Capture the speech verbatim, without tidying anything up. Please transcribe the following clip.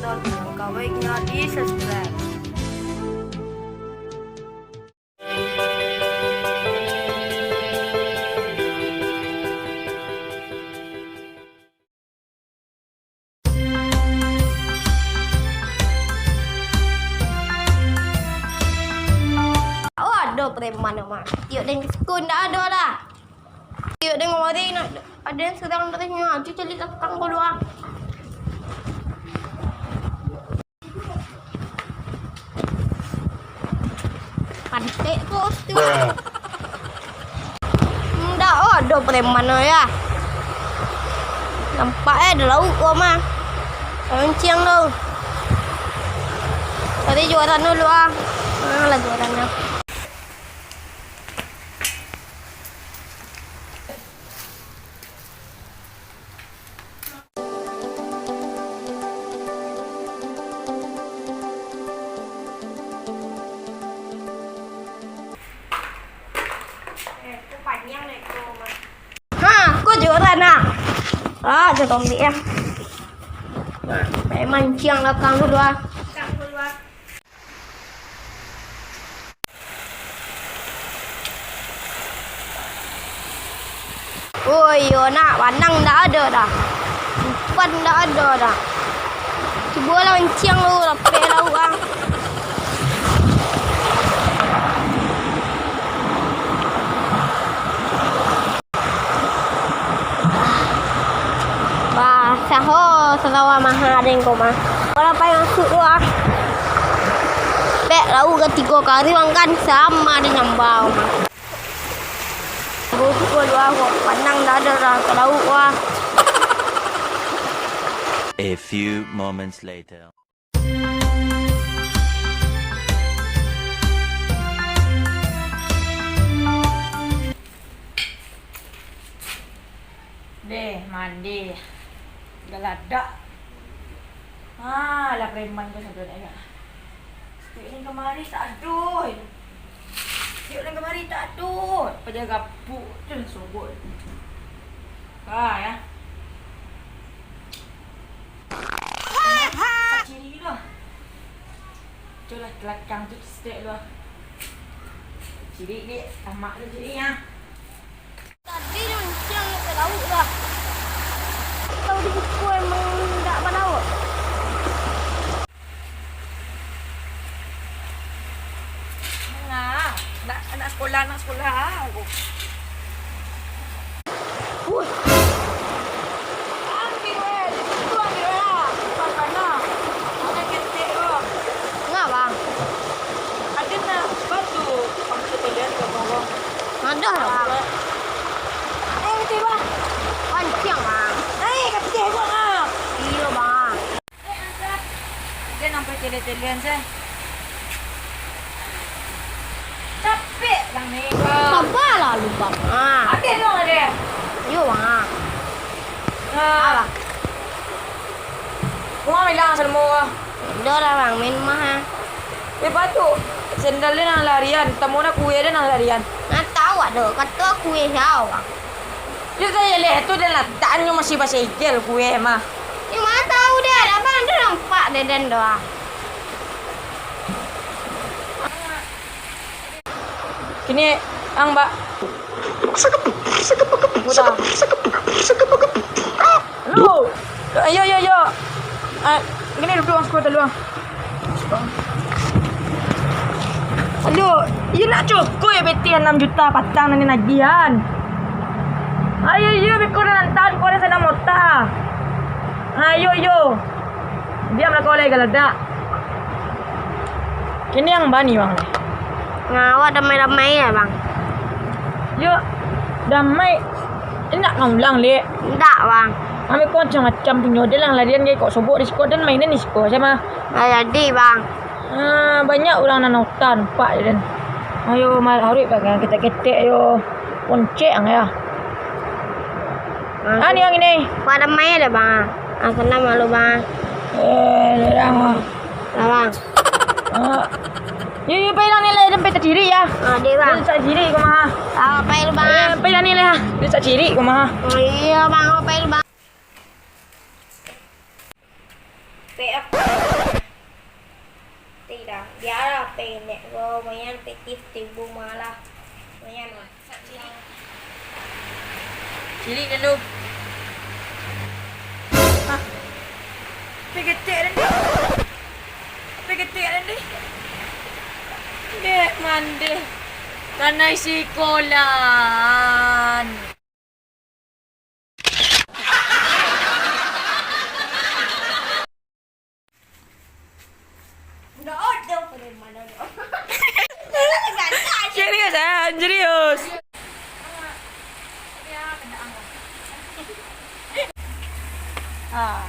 Alangkah baiknya di-subscribe. Oh, ado preman mah. Tiok den siko ndak ado lah. Tiok den kamari nak ado nan surang dari nyo, ajo caliak lakang ko dulu ah. Pantek ko tu. Ndak ado preman yo. Nampak eh, ado lauk ko mah. Lonceng tu. Tadi juaran dulu ah. Ah, lah juaran dah. Ha, ko juaran ah. Ah, jo tombik ah. Pai mancing lakang dulu ah. Oh iyo nak, panang ndak ado doh. Umpan ndak ado doh. Cubolah mancing lu, dapek lauk ah. Basah ho sarawa maha den ko mah. Urang pai masuak tu ah. Pek lauk katigo kari makan samo den nyambau mah. Buku dua ko panang dado lah ka lauk wah. A few moments later. Deh, mandeh. Galadak. Ah, lah preman ko sado nak ingat. Stik ni kamari tak ado. Stik ni kamari tak ado. Paja gapuk tu lah sobok. Ah, ya. Ciri lah. Itulah kelakang tu stek lu ah. Ciri dek, tamak tu ciri ah. Tadi nyo mancing ka lauk lah. Tau di buku emang ndak balauk. Nah, nak, nak sekolah, nak sekolah aku. Woi. Ambil weh, di situ ambil weh lah. Bukan sana. Ada ketek tu. Ngapa? Ada nak batu. Kamu sekalian ke bawah. Ada lah. Eh, kecil bah. Pancing, Bang. Eh, kecil buat ah. Iya, Bang. Dia nampak tele-telean se. Capek lah ni. Sabarlah lu, Bang. Ah. Ada dong, ada. Yo, Bang. Ah. Alah. Rumah hilang semua. Dah lah, Bang, main mah. Eh, patu. Sendal dia nang larian, tamu nak kue dia nang larian. Nah, tahu ada. Kata kue siapa, Bang? Yo sajo leh tu, den latak nyo masih basegel kue mah. Yo ma tahu den, abang tu nampak den doh. Kini ang ba. Halo. Yo, yo, yo. Ah, kini duduak ang siko dulu ang. Aduh, iyo nak cukuik yo pitih anam juta patang nan nagihan. Ayo, iyo, beko nan antaan ko ado sanang mota. Ayo, iyo. Diamlah kau lai galadak. Kini ang bani, Bang. Nah, awak damai-damai ya, Bang? Yo, damai. Indak ka ulang, Lek. Indak, Bang. Ambo ko macam-macam punyo, den lah larian gai kok sobok di siko, den mainan di siko, sia mah? Ndak jadi, Bang. Ah, banyak urang nan ota nampak den. Ayo, ma-, haruik pakai ketek-ketek yo. Poncek ang ya. Ah, ni yang ini. Pada main deh, Bang. Ah, kena malu, Bang. Eh, orang, Bang. Lah, Bang. Ah. Yo, yo, pai lah ni lah, sampai taciri ya. Ah, deh, Bang. Dia tak ciri ko mah. Ah, pai lu, Bang. Eh, pai lah ni lah. Dia tak ciri ko mah. Oh, iya, Bang, pai lu, Bang. Pek ah. Tidak, biarlah pendek ko, lumayan efektif timbul malah. Lumayan lah. Cilik dulu. Hah? Pegetek dan deh. Pegetek dan deh. Dek mandeh. Kanai sikolan. Serius, ah, serius. Ah,